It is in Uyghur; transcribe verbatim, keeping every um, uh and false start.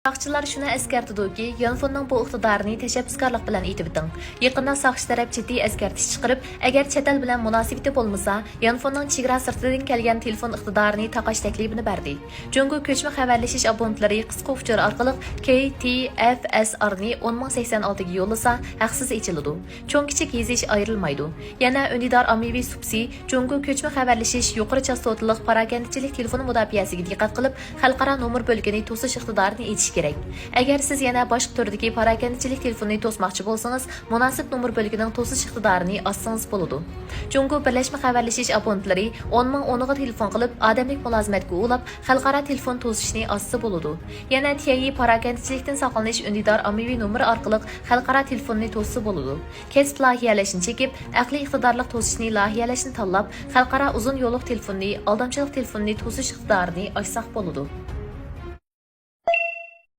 ساقچىلار شۇنى ئەسكەرتىدۇكى، يانفوننىڭ بۇ ئىقتىدارىنى تەشەببۇسكارلىق بىلەن ئېتىۋېتىڭ. يېقىندا ساقچى تەرەپ جىددىي ئەسكەرتىش چىقىرىپ، ئەگەر چەت ئەل بىلەن مۇناسىۋىتى بولمىسا، يانفوننىڭ چېگرا سىرتىدىن كەلگەن تېلېفون ئىقتىدارىنى تاقاش تەكلىپىنى بەردى. جۇڭگو كۆچمە خەۋەرلىشىش ئابونتلىرى قىسقا ئۇچۇر ئارقىلىق كەي تى ئەف ئەس ئارنى ئون مىڭ سەكسەن ئالتىگە يوللىسا، ھەقسىز ئېچىلىدۇ. چوڭ-كىچىك يېزىش ئايرىلمايدۇ. يەنە ئۈندىدار ئاممىۋى سۇپىسى جۇڭگو كۆچمە خەۋەرلىشىش يۇقىرى چاستوتىلىق پاراكەندىچىلىك تېلېفون مۇداپىئەسىگە دىققەت قىلىپ، خەلقئارا نومۇر بۆلىكىنى توسۇش ئىقتىدارىنى ئېچىشى كېرەك. ئەگەر سىز يەنە باشقا تۈردىكى پاراكەندىچىلىك تېلېفونىنى توسماقچى بولسىڭىز، مۇناسىپ نومۇر بۆلىكىنىڭ توسۇش ئىقتىدارىنى ئاچسىڭىز بولىدۇ. جۇڭگو بىرلەشمە خەۋەرلىشىش ئابونتلىرى ئون مىڭ ئونىغا تېلېفون قىلىپ، ئادەملىك مۇلازىمەتكە ئۇلاپ، خەلقئارا تېلېفون توسۇشنى ئاچسا بولىدۇ. يەنە تيەنيى پاراكەندىچىلىكتىن ساقلىنىش ئۈندىدار ئاممىۋى نومۇرى ئارقىلىق خەلقئارا تېلېفوننى توسسا بولىدۇ. كەسىپ لايىھەلەشنى چېكىپ، ئەقلىي ئىقتىدارلىق توسۇشنى لايىھەلەشنى تاللاپ، خەلقئارا ئۇزۇن يوللۇق تېلېفوننى، ئالدامچىلىق تېلېفونىنى توسۇش ئىقتىدارىنى ئاچساق بولىدۇ.